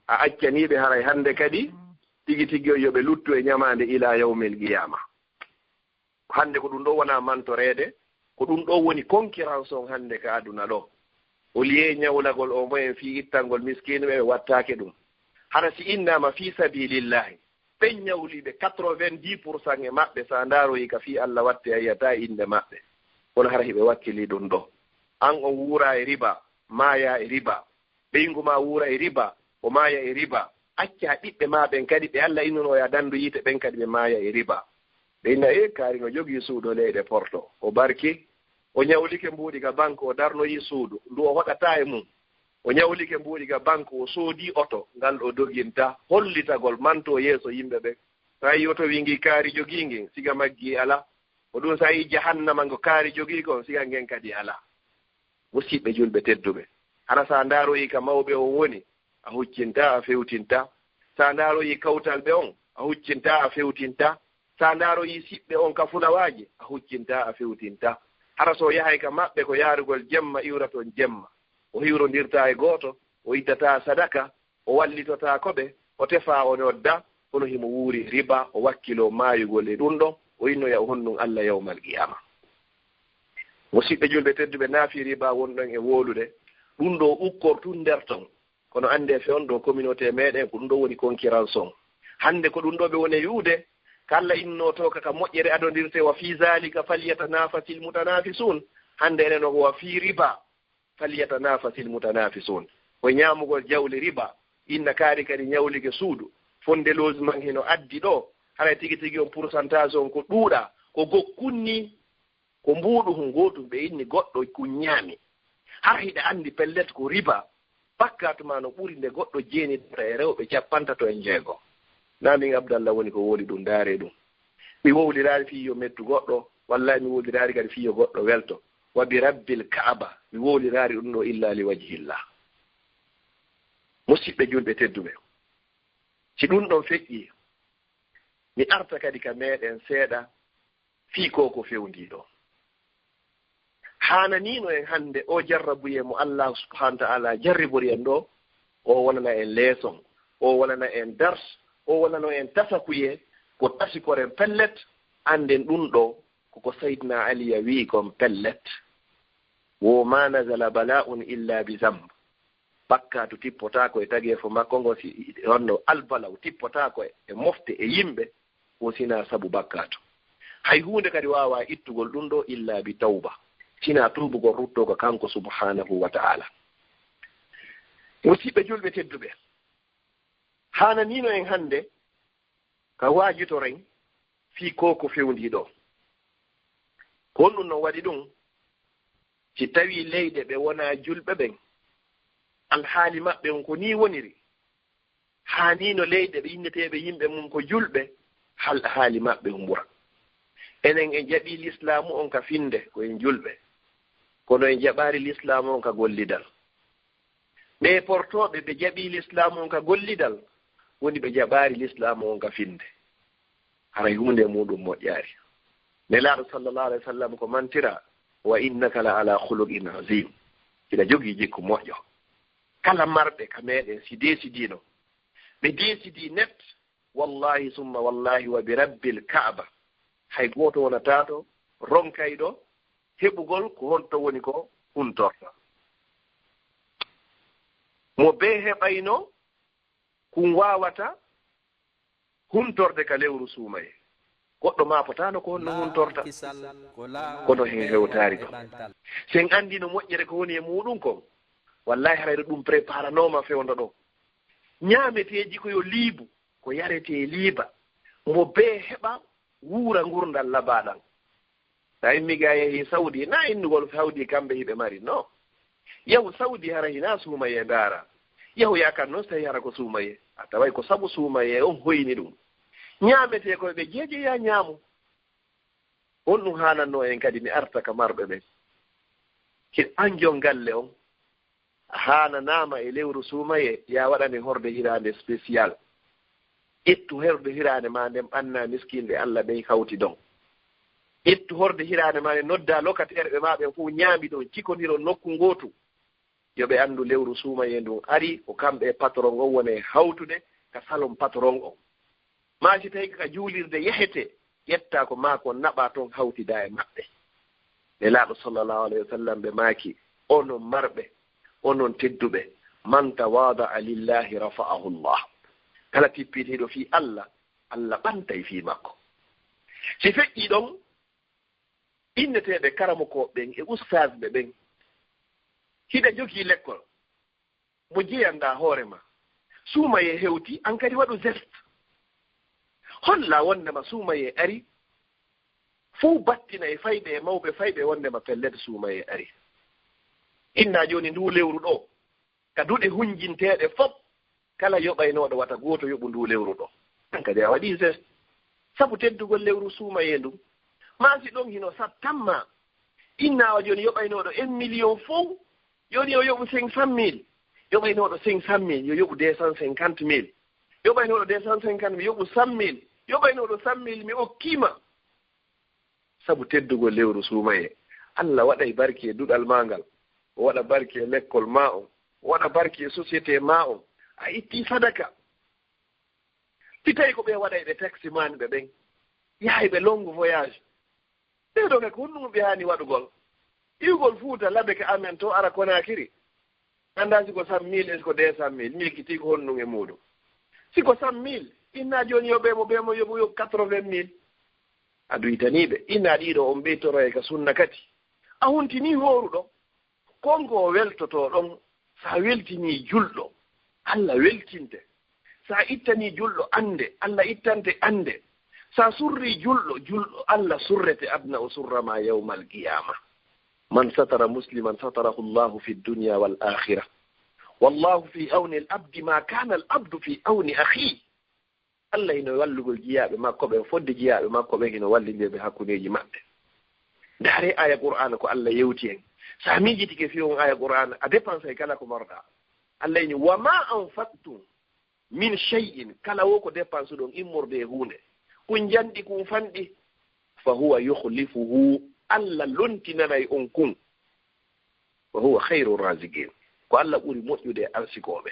A accani ɓe haray hannde kadi, tigi tigi on yo ɓe luttu e ñamaande ila yawmil qiyama. Hannde ko ɗum ɗo wona mantoreede, ko ɗum ɗo woni concurrence on hannde ka aduna ɗo. Au lieu ñawlagol o moyen fii ittangol miskiinuɓe, ɓe wattaake ɗum. Hara si innama fii sabilillahi, ɓen ñawliiɓe quatre-vingt-dix pour cent e maɓɓe, sa ndaaroyi ka fii Allah watte, a yi'ataa innde maɓɓe. Kono hara hiɓe wakkili ɗum ɗo. An on wuura e riba, maaya e riba. Ɓeyngu ma wuura e riba, o maaya e riba. Acca ɓiɓɓe ma ɓen kadi, ɓe Allah innuno ya dandu yiite, ɓen kadi ɓe maaya e riba. Ɓe inna, "E, kaari no jogii suudu leyɗe Porto. O barki, o ñawlike mbuuɗi ka banque, o darnoyi suudu. Ndu o hoɗata e mum. O ñawlike mbuuɗi ka banque, o soodi oto, ngal o doginta." Hollitagol manto yeeso yimɓe ɓen. Sa yi oto wi ngi kaari jogii ngi, siga maggi ala. Ko ɗum sa yi jahannama ngo kaari jogii kon, siga ngen kadi ala. Musiɓɓe julɓe tedduɓe, hara sa ndaaroyi ka mawɓe on woni, a huccinta, a fewtinta. Sa ndaaroyi kawtal ɓe on, a huccinta, a fewtinta. Sa ndaaroyi siɓɓe on ka fulawaaji, a huccinta, a fewtinta. Hara so yahay ka maɓɓe ko yaarugol jemma, iwraton jemma. O hiwrondirta e gooto, o ittata sadaka, o wallitotaako ɓe, o tefa, o nodda, kono himo wuuri riba, o wakkiloo maayugol e ɗum ɗon, o innoya o honɗum Allah yawmal qiyama. Musiɓɓe julɓe tedduɓe, naafi riba wonɗon e wowlude, ɗum ɗo ukkor tun nder ton. Kono annde fewndo ɗo communauté meɗen, ko ɗum ɗo woni concurrence on. Hannde ko ɗum ɗo ɓe woni wi'ude, kala innoto ka, ka moƴƴere adondirte, "Wa fi zalika falyatanafasil mutanafisun." Hannde enen o ko wa fi riba. "Falyatanafasil mutanafisun." Ko ñaamugol jawle riba, inna kaari kadi ñawlike suudu, fonde logement hino addi ɗo, haray tigi tigi on pourcentage on ko ɗuuɗa, ko gokkun ni, ko mbuuɗu hun gootu ɓe inni goɗɗo kun ñaami. Har hiɗa anndi pellet ko riba, bakkaatu ma no ɓuri nde goɗɗo jeenidata e rewɓe capantato e jeego. Na min Abdallah woni ko wowli ɗum, ndaare ɗum. Mi wowliraali fii yo mettu goɗɗo, wallahi mi wowliraali kadi fii yo goɗɗo welto. Wa bi rabbil Ka'aba, mi wowliraali ɗum ɗo illa li wajhillah. Musiɓɓe julɓe tedduɓe, si ɗum ɗon feƴƴi, mi arta kadi ka meɗen seeɗa fii ko ko fewndi ɗo. Haananiino en hannde o jarrabuyee mo Allah subhanahu wa ta'ala jarribori en ɗo, o wonana en leeson, o wonana en dars, o wonano en tasakuyee, ko tasikoren pellet, annden ɗum ɗo koko Sayyidina Aliya wi'i kon pellet. Wo ma nazala bala'un illa bi zamb. Bakkaatu tippotaako e tageefo makko ngo, si honno albala'u tippotaako e mofte e yimɓe, ko sina sabu bakkaatu. Hay huunde kadi waawa ittugol ɗum ɗo illa bi tawba, sina tuubugol rutto ko kanko subhanahu wa ta'ala. Musiɓɓe julɓe tedduɓe, haananiino en hannde ka waajitoren fii ko ko fewndii ɗo. Ko honɗum non waɗi ɗum? Si tawii leyɗe ɓe wonaa julɓe ɓen, alhaali maɓɓe on ko nii woniri, haaniino leyɗe ɓe inneteeɓe yimɓe mum ko julɓe, hal haali maɓɓe on ɓura. Enen en jaɓii lislaamu on ka finde ko en julɓe, kono en jaɓaali lislaamu on ka gollidal. Ɓee portooɓe ɓe jaɓii lislaamu on ka gollidal, woni ɓe jaɓaali lislaamu on ka finde. Haray huunde e muɗum moƴƴaari. Nelaaɗo sallallahu alayhi wa sallam ko mantira, "Wa innaka la ala khuluqin azim." Hiɗa jogii jikku moƴƴo. Kala marɓe ka meɗen si deesidiino, ɓe deesidii net, wallahi summa wallahi wa bi rabbil Ka'aba, hay gooto wonataa to ronkayɗo heɓugol ko honto woni ko huntorta. Mo bee heɓayno kun waawata huntorde ka lewru suumaye. Goɗɗo maa potaano ko honno huntorta, kono hen hewtaari ɗo. Sen anndino moƴƴere ko woni e muuɗum kon, wallahi harayre ɗum préparanooma fewndo ɗo. Ñaameteeji ko yo liibu, ko yaretee liiba, mo bee heɓa wuura ngurndan labaaɗan. Sa immi ga yehi Saudi, na innugol Saudi kamɓe hiɓe mari, no. Yahu Saudi hara hina suumaye ndaara. Yahu yakan noon so tawi hara ko suumaye. A taway ko sabu suumaye on hoyni ɗum. Ñaametee koy ɓe jeejeya ñaamu. Honɗum haanannoo en kadi mi arta ka marɓe ɓen? Hiɗo an jon galle on, a haananaama e lewru suumaye, ya waɗane horde hiraande spécial. Ƴettu horde hiraande maa nden ɓanna miskinɓe Alla ɓen hawti ɗon. Ƴettu horde hiraande maa nden nodda locataire ɓe maa ɓen fof ñaami ɗon, cikondiron nokku ngootu. Yo ɓe anndu lewru suumaye ndun ari, ko kamɓe e patron on woni e hawtude ka salon patron on. Maa si tawi ka juulirde yahete, ƴetta ko maa kon naɓa ton hawtida e maɓɓe. Nelaaɗo sallallahu alayhi wa sallam ɓe maaki, onon marɓe, onon tedduɓe, man tawada'a lillahi rafa'ahu Allah. Kala tippitiiɗo fii Alla, Alla ɓantay fii makko. Si feƴƴi ɗon, inneteeɓe karamokooɓe ɓen e ustaasɓe ɓen, hiɗa jogii lekkol, mo jeyanɗaa hoore ma. Suumayee hewti, an kadi waɗu geste. Holla wondema suumayee ari, fow battina e fayɓe e mawɓe fayɓe wondema pellet suumayee ari. Inna jooni ndu lewru ɗo, ka duɗe hunjinteeɗe fof, kala yoɓaynooɗo wata gooto yoɓu ndu lewru ɗo. An kadi a waɗii geste. Sabu teddugol lewru suumayee ndun. Maa si ɗon hino sattan ma, inna o jooni yoɓaynooɗo un million fow, jooni o yoɓu cinq cent mille. Yoɓaynooɗo cinq cent mille, yo yoɓu deux cent cinquante mille. Yoɓaynooɗo deux cent cinquante mille, yoɓu cent mille. Yoɓaynooɗo cent mille, mi okkii ma. Sabu teddugol lewru suumayee, Alla waɗay barki e duɗal maa ngal, o waɗa barki e lekkol maa on, o waɗa barki e société maa on. A ittii sadaka. Si tawi ko ɓe waɗayɓe taximan ɓe ɓen, yahayɓe long voyage, ɓee ɗoo kay ko honɗum ɓe haani waɗugol? Iwgol Fuuta Labe ka amen to ara Konaakiri. Anndaa si ko cent mille, est-ce que deux cent mille? Mi ekkitii ko honɗum e muuɗum. Si ko cent mille, inna jooni yo ɓe mo, ɓe mo yoɓu yo quatre-vingt mille. A duytanii ɓe. Inna ɗiɗo on ɓeytoroye ka sunna kadi. A huntinii hooruɗo. Kon ko o weltotoo ɗon, sa weltinii julɗo, Alla weltinte. Sa ittanii julɗo annde, Alla ittante annde. Sa surrii julɗo, julɗo Alla surrete aduna o surra ma yawmal qiyaama. Man satara musliman satarahu Allahu fi dunya wal akhirah. Wallahu fi awni al abdi ma kana al abdu fi awni akhi. Alla hino wallugol jiyaaɓe makko ɓen, fodde jiyaaɓe makko ɓen hino wallindirɓe hakkundeeji maɓɓe. Ndaare aya Qur'aana ko Alla yewti en. Sa miijitike fii on aya Qur'aana, a dépensay kala ko marɗa. Alla ini, "Wa ma anfaqtum min shay'in," kala wo ko dépense ɗon immorde e huunde. Kun janɗi, kun fanɗi, "fa huwa yukhlifuhu," Alla lontinanay on kun. "Wa huwa khayru raziqin," ko Alla ɓuri moƴƴude e arsikooɓe.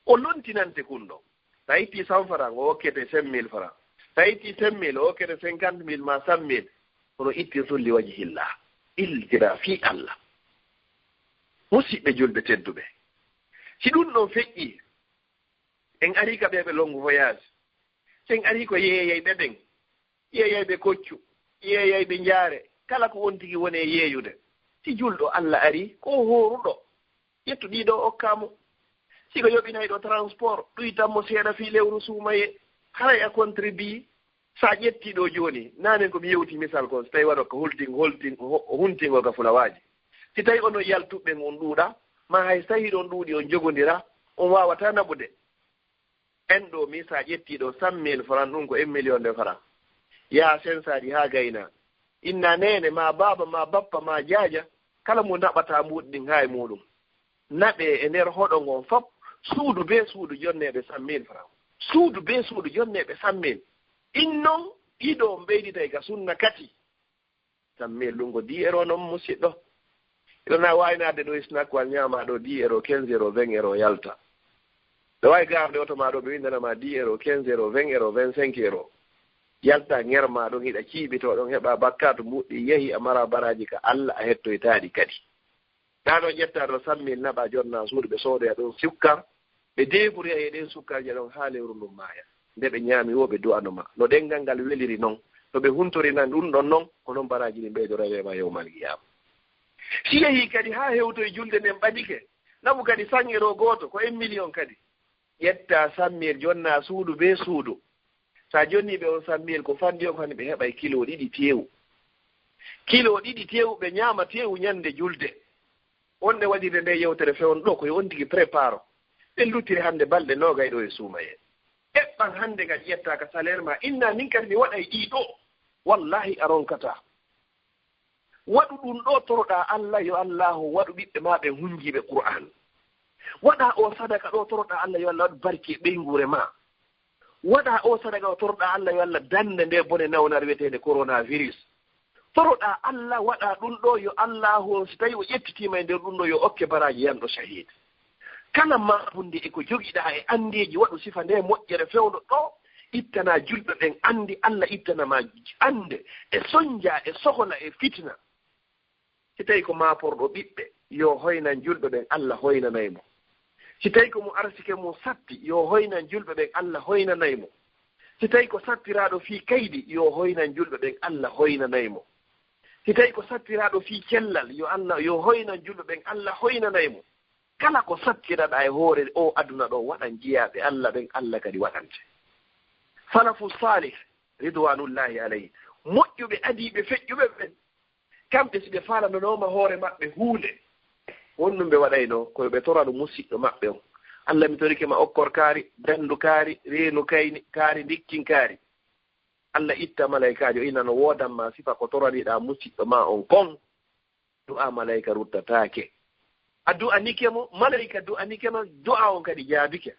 O lontinante kun ɗon. Sa itti cent francs, o okkete cinq mille francs. Sa itti cinq mille, o okkete cinquante mille ma cent mille. Kono ittirtun li wajhillah. Illitira fii Alla. Musiɓɓe julɓe tedduɓe, si ɗun ɗon feƴƴi, en arii ka ɓee ɓe long voyage. Si en arii ko yeeyayɓe ɓen, yeeyayɓe koccu, yeeyayɓe njaare, kala ko on tigi woni e yeeyude. Si julɗo Alla arii, ko o hooruɗo. Ƴettu ɗii ɗoo okkaa mo. Si ko yoɓinayɗo transport, ɗuytan mo seeɗa fii lewru suumayee. Haray a contribue. Sa ƴettii ɗoo jooni, naanen ko mi yewti misal kon, si tawi waɗo ko holting, holting, ho-, huntingol ka fulawaaji. Si tawi onon yaltuɓe ɓen on ɗuuɗaa, maa hay si tawi hiɗon ɗuuɗi on jogondiraa, on waawataa naɓude. En ɗoo mi, sa ƴettii ɗoo cent mille francs, ɗun ko un million de francs. Yaa sensaaji haa gaynaa. Inna neene, maa baaba, maa bappa, maa jaaja, kala mo naɓataa mbuuɗi ɗin haa e muuɗum. Naɓee e nder hoɗo ngon fop, suudu bee suudu jonneeɓe cent mille francs. Suudu bee suudu jonneeɓe cent mille. Ɗin non, ɗiɗo on ɓeyditay ka sunna kati. Cent mille ɗun ko dix euros non, musiɗɗo. Hiɗa na waawi naatde ɗoo e snack walla ñaamaa ɗoo dix euros, quinze euros, vingt euros yalta. Ɗo waawi garde oto maa ɗoo, ɓe winndana ma dix euros, quinze euros, vingt euros, vingt-cinq euros. Yalta ŋer maa ɗon, hiɗa ciiɓitoo ɗon, heɓa bakkaatu mbuuɗi, yehi a mara baraaji ka Alla, a hettoytaaɗi kadi. Ɗaa ɗoo ƴettaa ɗoo cent mille naɓaa jonnaa suudu, ɓe soodoya ɗon sukkar, ɓe débrouillé e ɗen sukkarje ɗon haa lewru ndun maaya. nde ɓe ñaami woo ɓe du'ano ma. No ɗenngal ngal weliri non, no ɓe huntori nan ɗum ɗon non, ko non baraaji ɗin ɓeydoraye ma yawmal qiyaama. Si yehii kadi haa hewtoy julde nden ɓadike, naɓu kadi sange ɗoo gooto, ko en miliyon kadi. Ƴetta sammir, jonna suudu bee suudu. Sa jonni ɓe on sammir, ko fanndi on, ko hani ɓe heɓay kilo ɗiɗi teewu. Kilo ɗiɗi teewu, ɓe ñaama teewu ñande julde. Wonde waɗirde nde yewtere fewndo ɗo, ko yo on tigi préparo. Ɓe luttiri hannde balɗe noogay ɗo e suumayee. Eɓɓan hannde kadi ƴetta ka salaire ma, inna min kadi mi waɗay ɗii ɗo. Wallahi a ronkataa. Waɗu ɗum ɗo toroɗaa Allah, yo Allahu waɗu ɓiɓɓe ma ɓen hunjiiɓe Qur'aan. Waɗa o sadaka ɗo toroɗaa Allah, yo Allah waɗu barki e ɓeynguure ma. Waɗa o sadaka o toroɗaa Allah, yo Allah dannde nde bone nawnare wiyeteende coronavirus. Toroɗaa Allah, waɗa ɗum ɗo, yo Allahu on, si tawi o ƴettitiima e nder ɗum ɗo, yo okke baraaji yanɗo shahid. Kala maabunde e ko jogiɗaa e anndeeji, waɗu sifa nde moƴƴere fewndo ɗo, ittana julɓe ɓen anndi, Allah ittana ma annde e sonja e sohola e fitina. Si tawi ko maaporɗo ɓiɓɓe, yo hoynan julɓe ɓen, Allah hoynanay mo. Si tawi ko mo arsike mum satti, yo hoynan julɓe ɓen, Allah hoynanay mo. Si tawi ko sattiraaɗo fii kaydi, yo hoynan julɓe ɓen, Allah hoynanay mo. Si tawi ko sattiraaɗo fii cellal, yo Allah, yo hoynan julɓe ɓen, Allah hoynanay mo. Kala ko sattiraɗaa e hoore o aduna ɗo, waɗan jiyaaɓe Allah ɓen, Allah kadi waɗante. Salafu salih, ridwanullahi alayhi, moƴƴuɓe adiiɓe feƴƴuɓe ɓen, kamɓe si ɓe faalanonooma hoore maɓɓe huunde, honɗum ɓe waɗayno? Ko yo ɓe torano musiɗɗo maɓɓe on. Allah, mi torike ma okkor kaari, danndu kaari, reenu kayni, kaari, ndikkin kaari. Allah itta malaykaajo, ina no woodan ma sifa ko toraniɗaa musiɗɗo ma on kon. Du'a malayka ruttataake. A du'anike mo, malayka du'anike ma, du'a on kadi jaabike.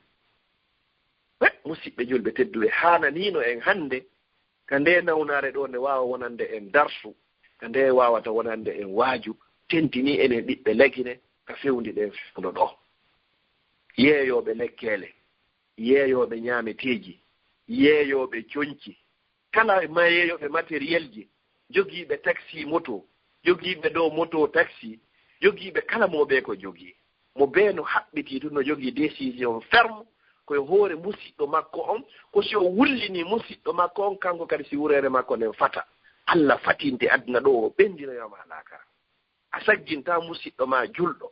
He, musiɓɓe julɓe tedduɓe, haananiino en hannde ka nde nawnaare ɗo, nde waawa wonande en darsu, ka nde waawata wonande en waaju, tentini enen ɓiɓɓe Lagine ka fewndi ɗen fewndo ɗo. Yeeyooɓe lekkeele, yeeyooɓe ñaameteeji, yeeyooɓe coñci, kala ma yeeyooɓe matériel ji, jogiiɓe taxi moto, jogiiɓe dow moto taxi, jogiiɓe kala mo ɓe ko jogii. Mo bee no haɓɓitii tun no jogii décision ferme ko e hoore musiɗɗo makko on, ko si o wullini musiɗɗo makko on, kanko kadi si wureere makko nden fata. Allah fatinte aduna ɗo, o ɓendinoyama laakara. A sagginta musiɗɗo ma julɗo.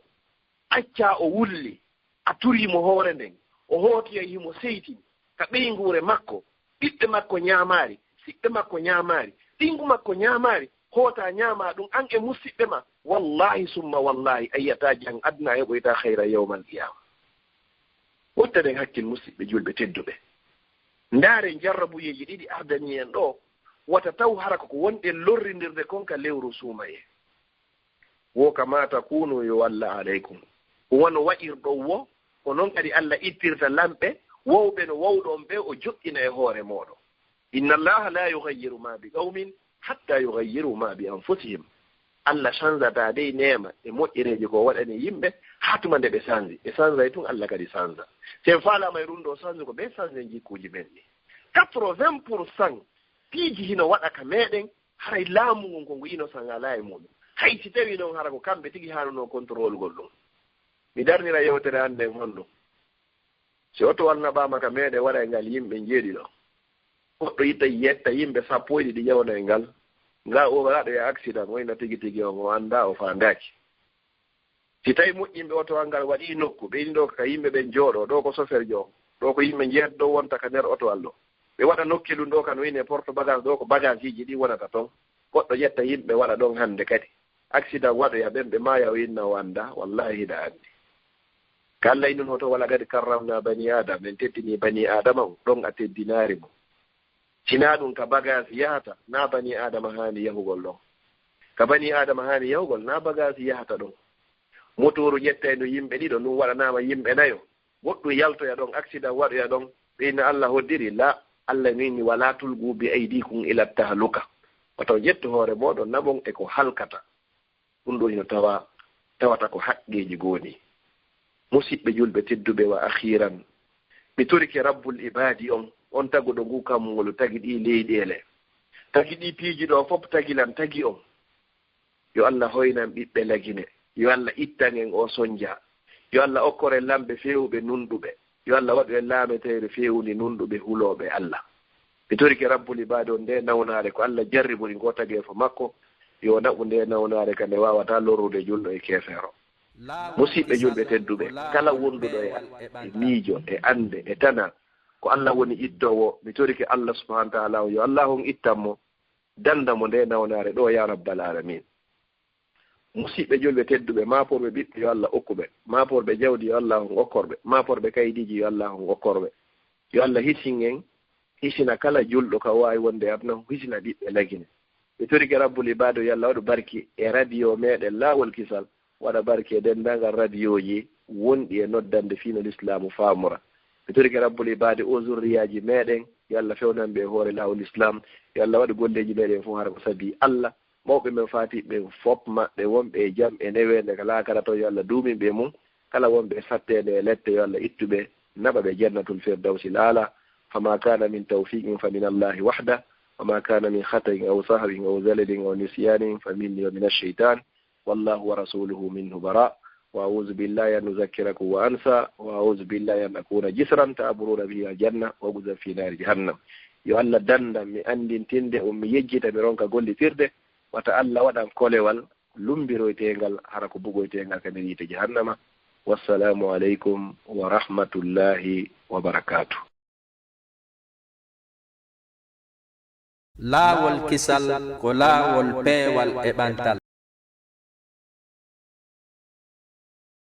Accaa o wulli, a turii mo hoore nden, o hootoyay himo seytini ka ɓeynguure makko, ɓiɓɓe makko ñaamaali, siɓɓe makko ñaamaali, ɓeyngu makko ñaamaali, hootaa ñaamaa ɗum an e musiɓɓe ma. Wallahi summa wallahi, a yi'ataa jam aduna, a heɓoytaa hayra yawmal qiyaama. Wontanen hakkil musiɓɓe julɓe tedduɓe. Ndaaren jarrabuyeeji ɗiɗi ardanii en ɗo, wata taw hara ko ko wonɗen lorrindirde kon ka lewru suumayee. Wo kama takunu yuwalla alaykum. Wano wa'irɗon wo, ko non kadi Allah ittirta lamɓe wowɓe no wowɗon ɓe, o joɗɗina e hoore mooɗon. Inna Allaha la yughayyiru ma bi qawmin hatta yughayyiru ma bi anfusihim. Allah sanzataa dey neema e moƴƴereeji ko o waɗani yimɓe, haa tuma nde ɓe sanzi. Ɓe sanzay tun, Allah kadi sanza. Si en faalaama e ɗum ɗo sanzugo, ɓe sanzen jikkuuji men ɗin. Quatre-vingts pour cent piiji hino waɗa ka meɗen, haray laamu ngun ko ngu innocent alaa e muɗum. Hay si tawi non hara ko kamɓe tigi haanunoo contrôlugol ɗum. Mi darnira yewtere an nden honɗum? Si otowal naɓaama ka meɗen, waɗay ngal yimɓe njeeɗiɗo. Goɗɗo itta yetta yimɓe sappo e ɗiɗi ƴewana e ngal. Nga o waɗa e accident, o ina tigi tigi on, o anndaa, o faandaaki. Si tawi moƴƴinɓe otowal ngal waɗii nokku, ɓe ini ɗo ka yimɓe ɓen jooɗoo, ɗo ko soferjo on, ɗo ko yimɓe njeeɗiɗo wonta ka nder otowal ɗo. Ɓe waɗa nokkeelun ɗo ka no wi'ee porte bagage, ɗo ko bagaasiiji ɗin wonata ton. Goɗɗo ƴetta yimɓe waɗa ɗon hannde kadi. Accident waɗoya ɓen ɓe maaya, o inna o anndaa, wallahi hiɗa anndi. Ka Allah inni non hoto, "Walaqad karramna bani Adam," en teddini bani Adama, ɗon a teddinaali mo. Sinaa ɗum ka bagaas yahata, naa bani Adama haani yahugol ɗon. Ka bani Adama haani yahugol, naa bagaas yahata ɗon. Motooru ƴettayno yimɓe ɗiɗo, ɗum waɗanaama yimɓe nayo. Goɗɗum yaltoya ɗon, accident waɗoya ɗon, ɓe inna Allah hoddiri? La, Allah no inni, "Wala tulqu bi aydikum ila tahluka." Wata on ƴettu hoore mooɗon naɓon e ko halkata. Ɗum ɗo hino tawa, tawata ko haqqeeji goni. Musiɓɓe julɓe tedduɓe, wa akhiran, mi torike Rabbul Ibaadi on, on taguɗo ngu kammu ngolu, tagi ɗi leyɗeele, tagi ɗi piiji ɗo fof, tagi lan, tagi on. Yo Allah hoynan ɓiɓɓe Lagine. Yo Allah ittan en o sonja. Yo Allah okkor en lamɓe feewuɓe nunɗuɓe. Yo Allah waɗu en laameteeɓe feewundi nunɗuɓe hulooɓe Allah. Mi torike Rabbul Ibaadi on nde nawnaare ko Allah jarribori ngo tageefo makko, yo o naɓu nde nawnaare ka nde waawataa lorrude julɗo e keefeero. Musiɓɓe julɓe tedduɓe, kala wonduɗo e, e miijo, e annde, e tana, ko Allah woni ittoowo. Mi torike Allah subhanahu wa ta'ala on, yo Allah on ittan mo, danda mo nde nawnaare ɗo, ya rabbal alamin. Musiɓɓe julɓe tedduɓe, maaporɓe ɓiɓɓe, yo Allah okku ɓe. Maaporɓe jawdi, yo Allah on okkor ɓe. Maaporɓe kaydiiji, yo Allah on okkor ɓe. Yo Allah hisin en, hisina kala julɗo ka waawi wonde e aduna, hisina ɓiɓɓe Lagine. Mi torike Rabbul Ibaadu, yo Allah waɗu barki e radio meɗen Laawol Kisal, waɗa barki e denndaangal radioji wonɗi e noddande fii no Lislaamu faamora. Mi torike Rabbul Ibaadi o zurriyaaji meɗen, yo Allah fewnan ɓe e hoore laawol Lislaam, yo Allah waɗu golleeji meɗen fof hara ko sabi Allah. Mawɓe men faatiiɓe ɓen fof maɓɓe wonɓe e jam e neweende ka laakara to, yo Allah duumin ɓe e mum. Kala wonɓe e satteende e lette, yo Allah ittu ɓe, naɓa ɓe Jannatul Firdawsil Aala. فما كان من توفيق فمن الله وحده، وما كان من خطأ أو سهو أو زلل أو نسيان فمني ومن الشيطان، والله ورسوله منه براء، وأعوذ بالله أن أذكركم وأنسى، وأعوذ بالله أن أكون جسرا تعبرون به الجنة وأقذف في نار جهنم. Yo Allah dandan mi anndintinde on, mi yejjita, mi ronka gollitirde, wata Allah waɗan kolewal lumbiroyteengal, hara ko bugoyteengal ka nder yiite jahannama. Wassalaamu aleykum wa rahmatullahi wa barakaatuh. Laawol Kisal ko laawol peewal e ɓantal.